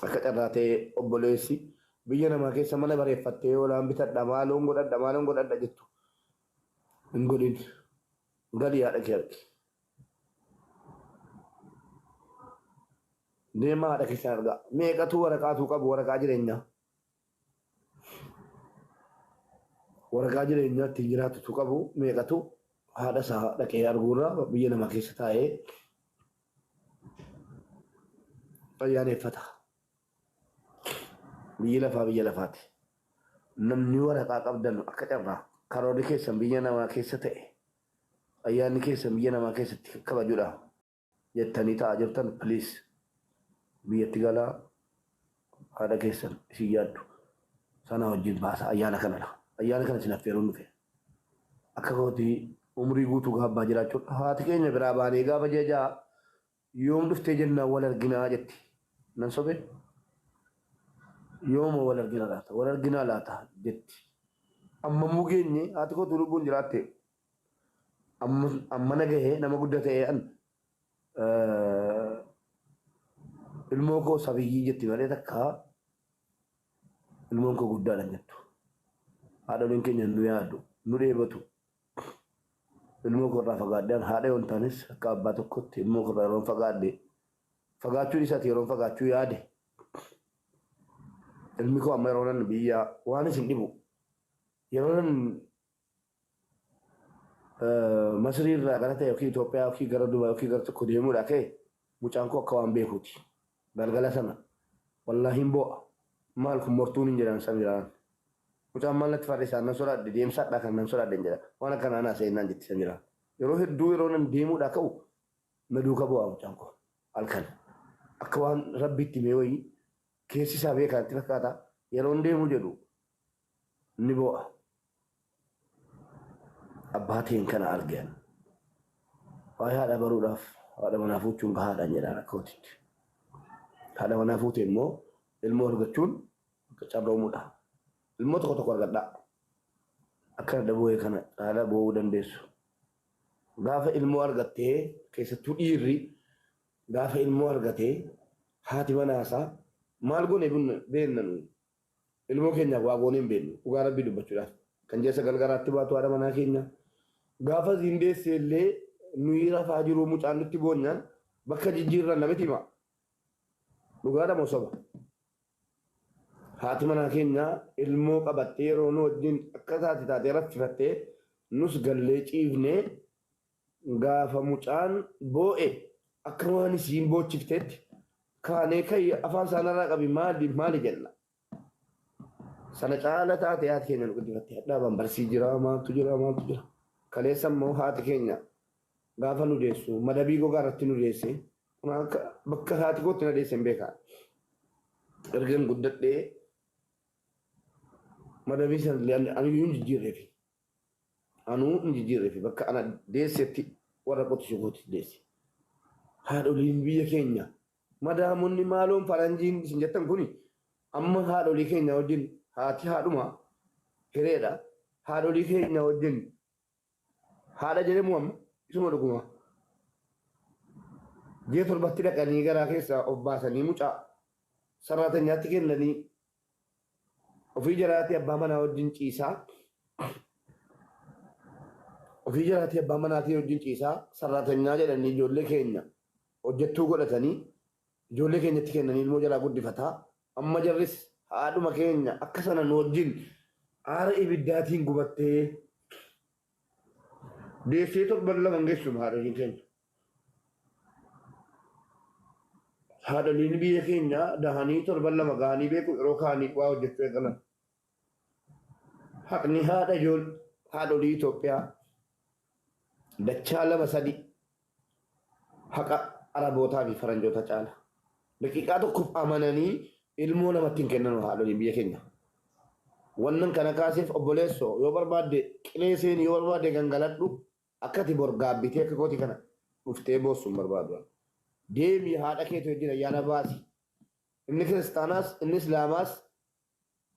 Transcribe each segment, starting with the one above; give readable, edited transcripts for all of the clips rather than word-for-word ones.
Akka carraa ta'ee obboleessi biyya namaa keessa mana bareeffattee hoolaan bitadha, maaloon godhadha, maaloon godhadha jettu hin godhin. Galii haadha kee argi. Deemaa haadha keessan argaa. Meeqatu waraqaatuu qabu waraqaa jireenyaa? Waraqaa jireenyaa ittiin jiraatutu qabu meeqatu haadha isaa dhaqee arguurraa biyya namaa keessa taa'ee ayyaaneeffata. Biyyi lafaa biyya lafaati. Namni waraqaa qabdan akka carraa karoorri keessan biyya namaa keessa ta'e, ayyaanni keessan biyya namaa keessatti kabajudha jettanii taa'aa jirtan, please biyyatti galaa, haadha keessan isin yaaddu sana wajjin baasa ayyaana kanadha. Ayyaana kana isin affeeruun dhufe. Akka kootii umrii guutuu gaabbaa jiraachuun haati keenya biraa baanee gaafa ji'a 6 yoom dhuftee jennaan wal arginaa jetti. Nan sobe? Yooma wal argina laata? Wal arginaa laata jetti. Ammamuu geenye haati kootu lubbuun jiraatte ammana gahee nama guddaa ta'ee an ilmoo koo sabiyyii jetti malee takka ilmoon koo guddaadha jettu. Haadholiin keenya nu yaadu, nu dheebatu. Ilmoo koo irraa fagaadhee haadha yoo hin taanes akka abbaa tokkotti ilmoo koo irraa yeroon fagaadhe, fagaachuun isaati yeroon fagaachuu yaade, ilmi koo amma yeroo nan biyya waan isin dhibu yeroo nan Masrii irraa gara ta'e yookiin Itoophiyaa yookiin gara Dubaay yookiin gara tokko deemuudha ka'e, mucaan koo akka waan beekuuti. Galgala sana wallaahi hin boo'a. Maal kun mortuun hin jedhan Samiraan. Mucaan maal natti farrisaa, nan sodaadhe, deemsaadhaa kan nan sodaadhe hin jedha. Waan akkanaa naa seennaan jetti Samiraan. Yeroo hedduu yeroo nan deemuudhaa ka'u na duuka boo'a mucaan koo halkan. Akka waan rabbitti himee wayii keessi isaa beekaa natti fakkaata. Yeroon deemuu jedhu ni boo'a. Abbaa ta'een kana arge ani. Waa'ee haadha baruudhaaf haadha manaa fuuchuun gahaadhaan jedhaan akka kootitti. Haadha manaa fuute immoo ilmoo argachuun akka carroomuudha. Ilmoo tokko tokko argadhaa. Akka hadha boo'ee kana caalaa boo'uu dandeessu. Gaafa ilmoo argattee, keessattuu dhiirri gaafa ilmoo argatee, haati manaasaa maal goone beenna nuyi. Ilmoo keenyaaf waa goonee hin beeknu. Dhugaa rabbii dubbachuudhaaf. Kan ji'a 9 garaatti baatu haadha manaa keenya. Gaafa isiin deesse illee nuyi rafaa jiruu mucaan nutti boonyaan bakka jijjiirran namatti hima. Dhugaadha moo soba? Haati manaa keenya ilmoo qabattee yeroo nu wajjin akka taate taatee raffifattee nus gallee ciifnee, gaafa mucaan boo'e akka waan isiin boochifteetti kaanee ka'i afaan isaanirraa qabi maali maali jenna. Sana caala taate haati keenya nu guddifatte. Hadhaa bambarsii jira, maaltu jira, maaltu jira. Kaleessa immoo haati keenya gaafa nu deessu madabii gogaa irratti nu deesse. Bakka haati kootti na deesse hin beekaa. Ergan guddadhee madabii sana illee ani iyyuu hin jijjiirreefi. Anuu hin jijjiirreefi, bakka ana deessetti warra qotisuu kootti deesse. Haadholiin biyya keenya madaamonni maaloon faranjiin isin jettan kuni amma haadholii keenya wajjin, haati haadhuma hireedha. Haadholii keenya wajjin haadha jedhamu amma isuma dhuguma. Ji'a 7tti dhaqanii garaa keessaa of baasanii mucaa saraatanyaatti kennanii ofii jaraatii abbaa manaa wajjin ciisaa, ofii jaraatii abbaa manaatii wajjin ciisaa, saraatanyaa jedhanii ijoollee keenya hojjettuu godhatanii ijoollee keenyatti kennanii ilmoo jalaa guddifataa. Amma jarris haadhuma keenya akka sana nu wajjin aara ibiddaatiin gubattee deessee torban 2 hin geessuma haadholiin keenya. Haadholiin biyya keenya dahanii torban 2 gahanii beeku yeroo kaanii waa hojjechuu eegalan. Haqni haadha haadholii Itoophiyaa dachaa 2 3 haqa Arabootaa fi faranjoota caala. Daqiiqaa tokkoof amananii ilmoo namatti hin kennan haadholiin biyya keenya. Wannan kana kaaseef, obboleessoo, yoo barbaadde qilee seeni, yoo barbaadde gangaladhu, akka ati bor gaabbitee akka kooti kana dhuftee boossu hin barbaadu. Deemi, haadha keetii wajjin ayyaana baasi. Inni kiristaanaas inni islaamaas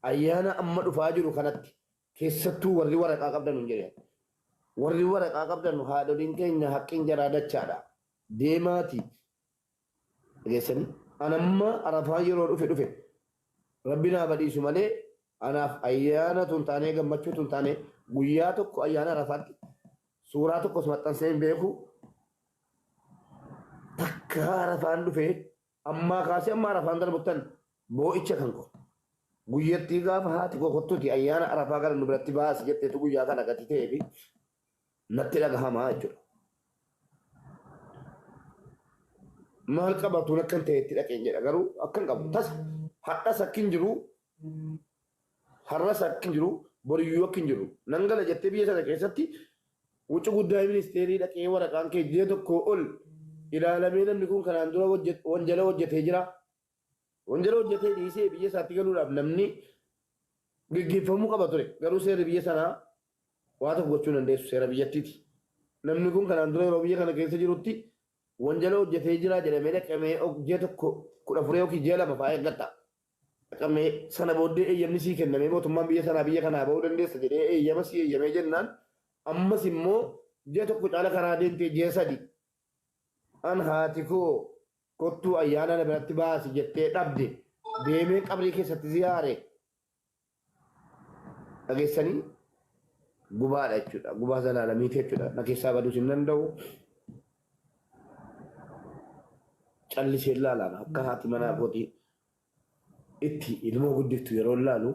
ayyaana amma dhufaa jiru kanatti, keessattuu warri waraqaa qabdan hin jedhe. Warri waraqaa qabdan, haadholiin keenya haqqiin jaraa dachaadha. Deemaati. Dhageessanii? Anamma Arafaan yeroo dhufe dhufe Rabbi naa badhiisu malee anaaf ayyaana tun taanee gammachuu tun taanee guyyaa tokko ayyaana Arafaatti suuraa tokkos maxxansee hin beeku. Takka Arafaan dhufe ammaa kaasee amma Arafaan darbuttan boo'icha kan koo. Guyyattii gaafa haati koo kottuuti ayyaana Arafaa kana nu biratti baasi jetteetu guyyaa kana gati ta'ee fi natti dhagahamaa jechuudha. Maal qabatuun akkan ta'e itti dhaqeen jedha garuu akkan qabu tasa hadhas akkin jiru har'as akkin jiru boriyyuu akkin jiru nan gala jettee biyya sana keessatti wuci guddaa ministeerii dhaqee waraqaan kee ji'a tokkoo ol ilaalamee namni kun kanaan dura wanjala hojjetee jira. Wanjala hojjetee dhiisee biyya isaatti galuudhaaf namni geggeeffamuu qaba ture. Garuu seerri biyya sanaa waa tokko gochuu hin dandeessu seera biyyattiiti. Namni kun kanaan dura yeroo biyya kana keessa jirutti wanjala hojjetee jira jedhamee dhaqamee ji'a tokko 14 yookiin ji'a 2 fa'aa eeggatta. Dhaqamee sana booddee eeyyamni sii kennamee mootummaan biyya sanaa biyya kanaa ba'uu dandeessa jedhee eeyyama sii eeyyamee jennaan ammas immoo ji'a tokko caala karaa deemtee ji'a 3 an haati koo kottuu ayyaana na biratti baasi jettee dhabde deemee qabrii keessatti ziyaare dhageessanii gubaadha jechuudha. Gubaa zalaalamiiti jechuudha. Na keessaa baduus hin danda'u. Callisee ilaalaan akka haati manaa kootii itti ilmoo guddiftu yeroo ilaalu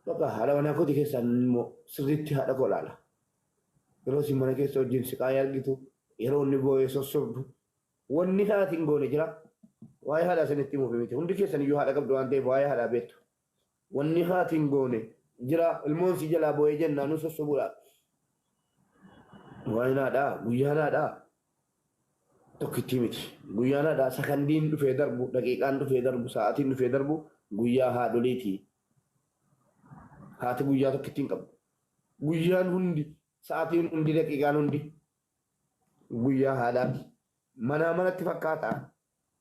bakka haadha manaa kootii keessaa immoo sirriitti haadha koo ilaala. Yeroo isin mana keessa wajjin siqaayii argitu, yeroo inni boo'ee sossobdu, wanni haati hin goone jira. Waa'ee haadhaa isinitti himuuf miti. Hundi keessan iyyuu haadha qabdu waan ta'eef waa'ee haadhaa beektu. Wanni haati hin goone jira. Ilmoon si jalaa boo'ee jennaan nu sossobuudha. Waa'een haadhaa guyyaan haadhaa tokkittii miti. Guyyaan haadhaa sakandiin dhufee darbu, daqiiqaan dhufee darbu, sa'aatiin dhufee darbu guyyaa haadholiiti. Haati guyyaa tokkittii hin qabdu. Guyyaan hundi, sa'aatiin hundi, daqiiqaan hundi guyyaa haadhaati. Manaa manatti fakkaata.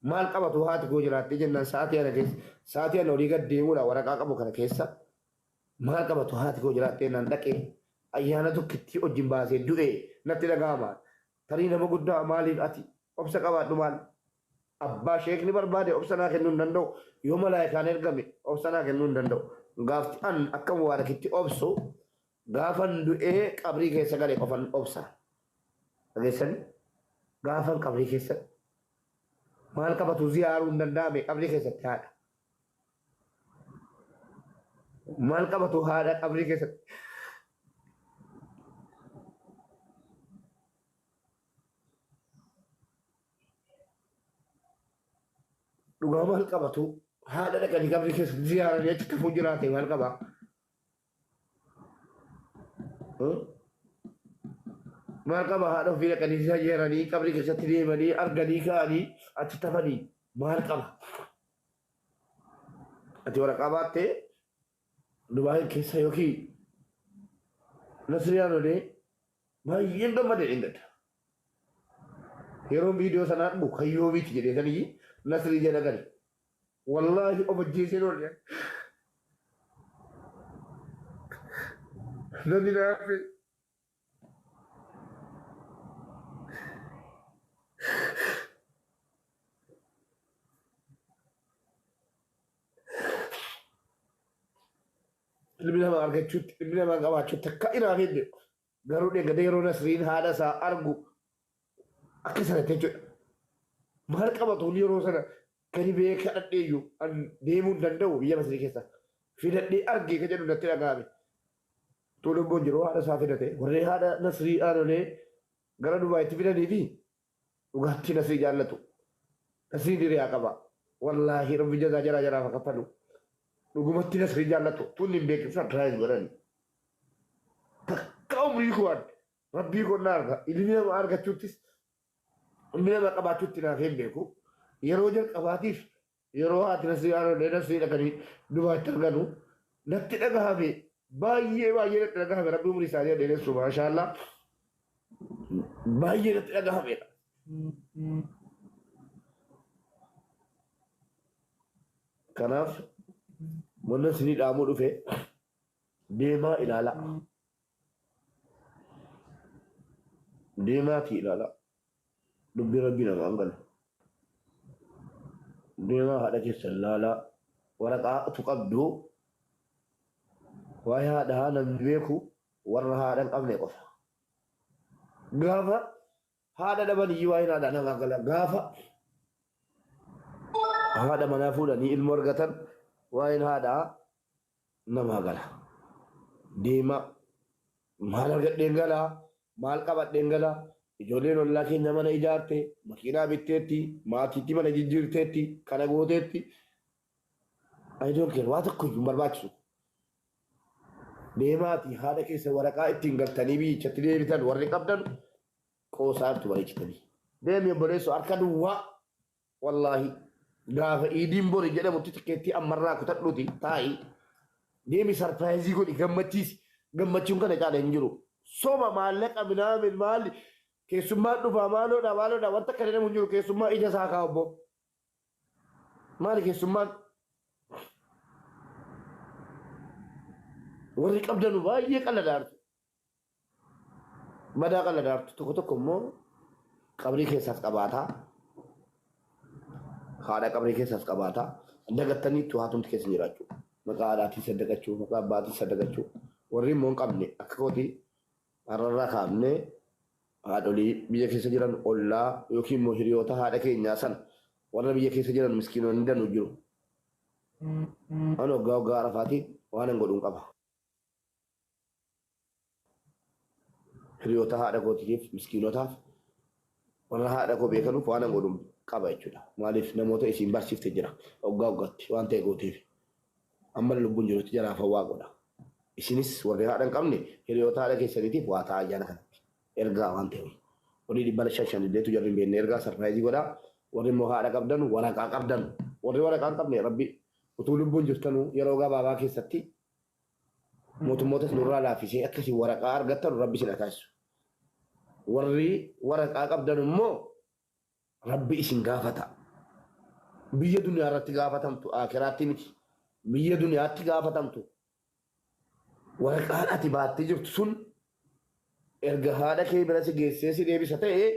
Maal qabatu haati koo jiraattee jennaan sa'aatii ana keessa, sa'aatii ana olii gad deemuudha waraqaa qabu kana keessa maal qabatu haati koo jiraattee jennaan dhaqee ayyaana tokkittii wajjin baasee du'e natti dhaga'ama. Tarii nama guddaa maaliif ati obsa qabaadhu maal abbaa sheekni barbaade obsa naa kennuu hin danda'u yoo malaayikaan ergame obsa naa kennuu hin danda'u. Gaafti an akka mubaarakitti obsu gaafan du'ee qabrii keessa gale qofan obsa. Dhageessanii? Gaafan qabrii keessa maal qabatu ziyaaruu hin danda'ame qabrii keessatti haadha. Maal qabatu haadha qabrii keessatti. Dhugaa maal qabatu haadha dhaqanii qabrii keessatti ziyaaranii achitti hafuu jiraate maal qabaa? Maal qaba haadha ofii dhaqanii ziyaaranii qabrii keessatti deemanii arganii ka'anii achitti hafanii maal qaba? Ati waraqaa baattee Dubaay keessa yookiin Nasriyaan olee baay'een gammade dheengadda. Yeroon viidiyoo sana argu kan yoomiiti jedhee sanii Nasrii jala gale. Wallaahi of ajjeeseen oole. Namni na hafe. Ilmi namaa argachuutti, ilmi namaa qabaachuutti akka inaafee hin beeku. Garuu dheengadda yeroo Nasriin haadha isaa argu akka sanatti jechuudha. Maal qabatuun yeroo sana gadi ba'ee kadhadhee iyyuu an deemuu hin danda'u biyya Masrii keessa. Fidadhee argee ka jedhu natti dhaga'ame. Utuu lubbuun jiru haadha isaa fidate. Warri haadha Nasrii aanolee gara Dubaayitti fidanii fi dhugaatti Nasrii jaallatu. Nasriin hiriyaa qaba. Wallaahi rabbi jazaa jaraa jaraaf haa kaffalu. Dhugumatti Nasrii jaallatu. Tun hin beekin surprise godhani. Takka umrii koo an rabbii koo na arga. Ilmi nama argachuuttis ilmi nama qabaachuutti naaf hin beeku. Yeroo jalqabaatiif yeroo haati Nasrii aanolee Nasrii dhaqanii Dubaayitti arganu natti dhagahame. Baay'ee baay'ee natti dhagahame. Rabbi umrii isaanii haa dheeressu maashaallah. Baay'ee natti dhagahameedha. Kanaaf wanna isinii dhaamuu dhufe deemaa ilaalaa. Deemaatii ilaalaa. Dubbii rabbii namaan galu. Deemaa haadha keessan laalaa waraqaa utu qabdu waa'ee haadhaa namni beeku warra haadha hin qabne qofa. Gaafa haadha dhaban iyyuu waa'een haadhaa namaa gala. Gaafa haadha manaa fuudhanii ilmoo argatan waa'een haadhaa namaa gala. Deemaa maal argadheen galaa maal qabadheen galaa ijoolleen ollaa keenya mana ijaarte makiinaa bitteetti maatiitti mana jijjiirteetti kana gooteetti I don't care waa tokko iyyuu hin barbaachisu. Deemaati haadha keessa waraqaa ittiin galtanii biyyichatti deebitan warri qabdan qoosaartu bareechitanii. Deemi obboleessoo harka duwwaa wallaahi gaafa iidiin bori jedhamutti tikeettii ammarraa kutadhuuti taa'i deemi surprise godhi gammachiisi gammachuun kana caala hin jiru. Soba maallaqa minaamin maali keessummaan dhufaa maaloodha maaloodha wanta akka jedhamu hin jiru keessummaa ija isaa kaa obbo. Maali keessummaan warri qabdanu baay'ee qalladaartu. Badaa qalladaartu tokko tokko immoo qabrii keessaas qabaataa. Haadha qabrii keessaas qabaataa. Dagattaniittu haatumti keessa jiraachuu. Maqaa haadhaatiin saddaqachuu, maqaa abbaatiin saddaqachuu. Warri immoo hin qabne akka kooti har'arraa kaafnee haadholii biyya keessa jiran ollaa yookiin immoo hiriyoota haadha keenyaa sana warra biyya keessa jiran miskiinonni danuu jiru. Ani waggaa waggaa arafaatiin waan hin godhuun qaba. Hiriyoota haadha kootiif miskiinotaaf warra haadha koo beekanuuf waan hin godhuun qaba jechuudha. Maaliif namoota isiin barsiifte jira waggaa waggaatti waan ta'e gooteef. Amma lubbuun jirutti jaraaf waa godha. Isinis warri haadha hin qabne hiriyoota haadha keessaniitiif waa ta'a ayyaana kanatti. Ergaa waan ta'eef. Warri 500 illeetu jarri hin beekne ergaa surprise godhaa. Warri immoo haadha qabdan waraqaa qabdan. Warri waraqaa hin qabne rabbi utuu lubbuun jirtanuu yeroo gabaabaa keessatti mootummootas nurraa laaffisee akkasii waraqaa argattan rabbi isin haa taasisu. Warri waraqaa qabdan immoo rabbi isin gaafata. Biyya duniyaa irratti gaafatamtu akiraatti miti. Biyya duniyaatti gaafatamtu. Waraqaan ati baattee jirtu sun erga haadha kee bira si geessee si deebisa ta'e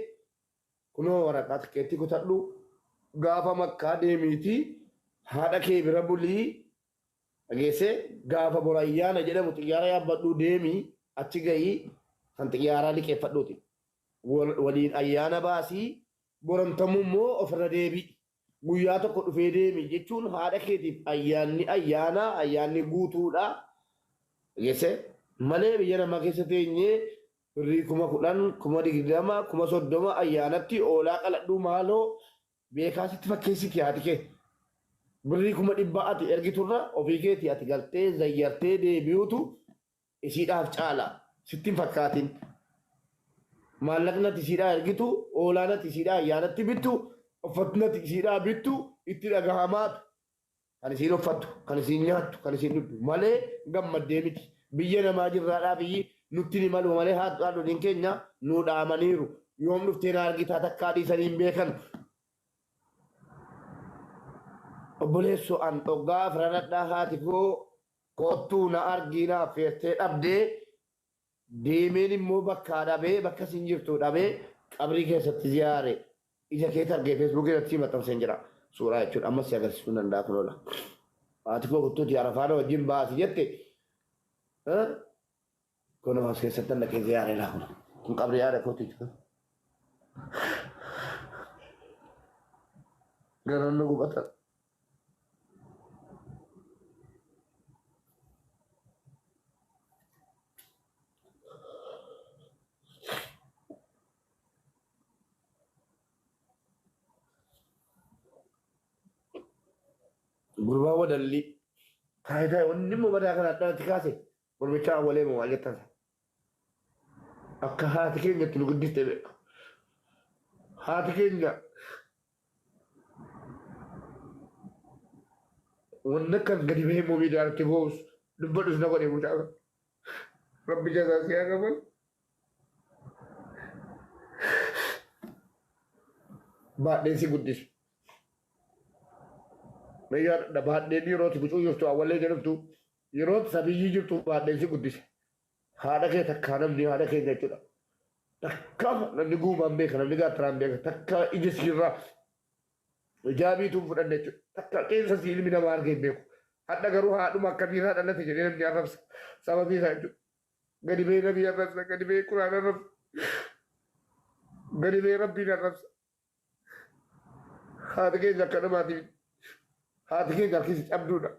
kunoo waraqaa tikeettii kutadhu gaafa makkaa deemiitii haadha kee bira bulii dhageessee gaafa bor ayyaana jedhamu xiyyaara yaabbadhuu deemii achi gahii kan xiyyaaraa liqeeffadhuuti. Waliin ayyaana baasii boramtamuu immoo ofirra deebi'i. Guyyaa tokko dhufee deemi jechuun haadha keetiif ayyaanni ayyaana ayyaanni guutuudha. Dhageessee malee biyya namaa keessa teenyee birrii 10,000, 20,000, 30,000 ayyaanatti oolaa qaladhuu maaloo beekaa sitti fakkeessiti haati kee. Birrii 100,000 ati ergiturra ofii keetii ati galtee zayyartee deebi'uutu isiidhaaf caala sitti hin fakkaatin. Maallaqni ati isiidhaa ergitu, oolaan ati isiidhaa ayyaanatti bittu, uffatni ati isiidhaa bittu itti dhagahamaatu. Kan isiin uffattu, kan isiin nyaattu, kan isiin dhugdu malee gammaddee miti. Biyya namaa jirraadhaaf iyyi nutti ni malu malee haadholiin keenya nuu dhaamaniiru. Yoom dhuftee na argitaa takkaa dhiisanii hin beekan. Obboleessoo an dhoggaa afranadhaa haati koo koottuu na argii na affeertee dhabdee deemeen immoo bakkaa dhabee bakka isin jirtu dhabee qabrii keessatti ziyaare ija keetti argee feesbuukii irratti si maxxanseen jira suuraa jechuudha ammas si agarsiisuu danda'a kun oola. Haati koo kottuuti arafaana wajjin baasi jette kun as keessatti dhaqee ziyaareera kun kun qabrii haadha kooti jechuudha. Garaan na gubata. Gurbaa wadalli taayitaa wanni immoo mataa kana akkanatti kaase gurbichaa awwalee moo maal jettan sa? Akka haati keenya itti nu guddiste beeku. Haati keenya wanni akkan gadi bahee immoo miidiyaa irratti boo'us dubbadhus na godhe mucaa kana. Rabbi jazaa si haa kafalu. Baadheen si guddisu. Meeyyaa baadheen yeroo ati bucuu jirtu awwalee jedhamtu yeroo ati sabiyyii jirtu baadheen si guddise. Haadha kee takkaa namni haadha keenya jechuudha. Takkaa namni guumaan beeka namni gaattiraan beeka takkaa ija siirraa Hijaabiitu hin fudhanne jechuudha. Takka qeensa si ilmi namaa argee hin beeku. Hadha garuu haadhuma akkamiirraa dhalate jedhee namni arrabsa. Sababii isaa jechuudha. Gadi ba'ee nabii arrabsa, gadi ba'ee quraan arrabsa, gadi ba'ee rabbiin arrabsa. Haati keenya akka namaatiif haati keenya harkisi cabduudha.